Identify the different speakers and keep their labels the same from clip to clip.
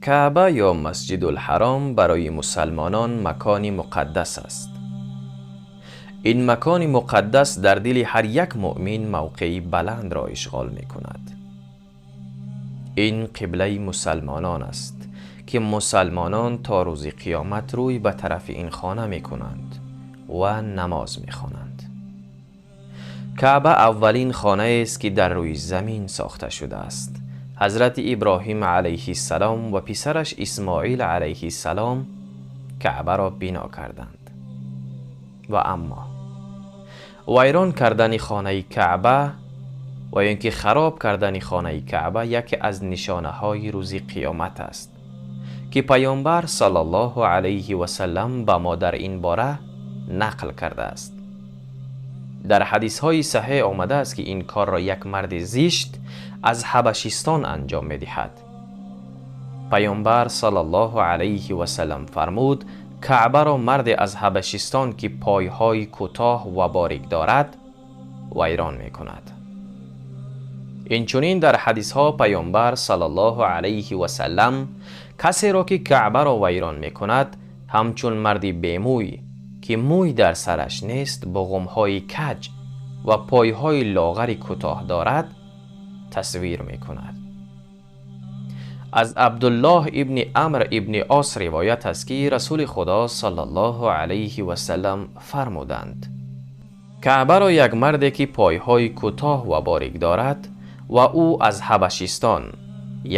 Speaker 1: Каъба ё Масҷидулҳаром барои мусалмонон макони муқаддас аст. Ин макони муқаддас дар дили ҳар як муъмин мавқеи баландро ишғол мекунад. Ин қиблаи мусалмонон аст, ки мусалмонон то рӯзи қиёмат рӯй ба тарафи ин хона мекунанд ва намоз мехонанд. Каъба аввалин хонаест, ки дар рӯи замин сохта шудааст. Ҳазрати Иброҳим алайҳиссалом ва писараш Исмоил алайҳиссалом Каъбаро бино карданд. Ва аммо вайрон кардани хонаи Каъба ва ё ин ки хароб кардани хонаи Каъба яке аз нишонаҳои рӯзи қиёмат аст, ки Паёмбар саллаллоҳу алайҳи васаллам ба мо дар ин бора нақл кардааст. Дар ҳадисҳои саҳеҳ омадааст, ки ин корро як марди зишт аз Ҳабашистон анҷом медиҳад. Паёмбар саллаллоҳу алайҳи васаллам фармуд: «Каъбаро марде аз Ҳабашистон, ки пойҳои кӯтоҳ ва борик дорад, вайрон мекунад». Инчунин дар ҳадисҳо Паёмбар саллаллоҳу алайҳи васаллам касеро, ки Каъбаро вайрон мекунад, ҳамчун марди бемӯй, ки мӯй дар сараш нест, буғумҳои каҷ ва пойҳои лоғари кӯтоҳ дорад, тасвир мекунад. Аз Абдуллоҳ ибни Амр ибни Ос ривоят аст, ки Расули Худо саллаллоҳу алайҳи васаллам фармуданд: «Каъбаро як марде, ки пойҳои кӯтоҳ ва борик дорад ва ӯ аз Ҳабашистон,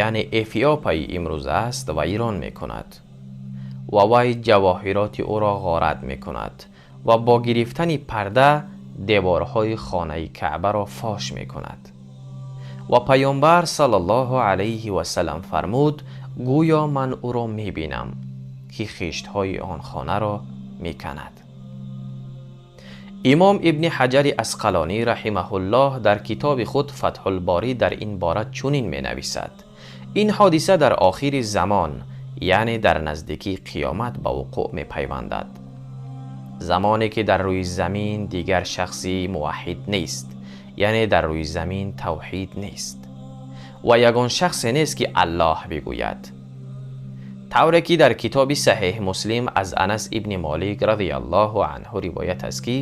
Speaker 1: яъне Эфиопаи имрӯза аст, вайрон мекунад ва вай ҷавоҳироти ӯро ғорат мекунад ва бо гирифтани парда деворҳои хонаи Каъбаро фош мекунад». Ва Паёмбар саллаллоҳу алайҳи васаллам фармуд: «Гӯё ман ӯро мебинам, ки хиштҳои он хонаро меканад». Имом Ибни Ҳаҷари Асқалонӣ раҳимаҳуллоҳ дар китоби худ Фатҳулборӣ дар ин бора чунин менависад: «Ин ҳодиса дар охири замон, яъне дар наздикии қиёмат, ба вуқӯъ мепайвандад, замоне ки дар рӯи замин дигар шахси муваҳҳид нест, яъне дар рӯи замин тавҳид нест ва ягон шахсе нест, ки Аллоҳ бигӯяд». Тавре ки дар китоби Саҳеҳ Муслим аз Анас ибни Молик радиаллоҳу анҳу ривоят аст, ки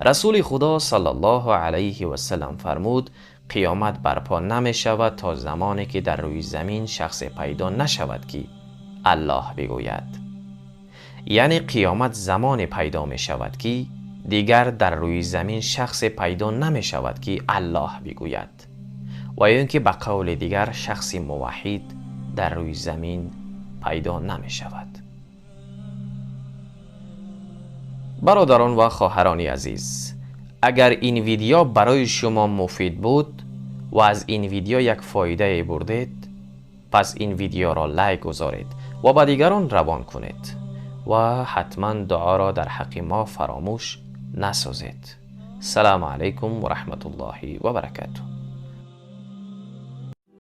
Speaker 1: Расули Худо саллаллоҳу алайҳи васаллам фармуд: «Қиёмат барпо намешавад то замоне ки дар рӯи замин шахсе пайдо нашавад, ки Аллоҳ бигӯяд». Яъне қиёмат замоне пайдо мешавад, ки дигар дар рӯи замин шахсе пайдо намешавад, ки Аллоҳ бигӯяд, ва ё ин ки ба қавли дигар, шахси муваҳҳид дар рӯи замин пайдо намешавад. Бародарон ва хоҳарони азиз, агар ин видео барои шумо муфид буд ва аз ин видео як фоидае бурдед, пас ин видеоро лайк гузоред ва ба дигарон равон кунед ва ҳатман дуоро дар ҳаққи мо фаромӯш насозед. Салому алайкум ва раҳматуллоҳи ва баракатуҳ.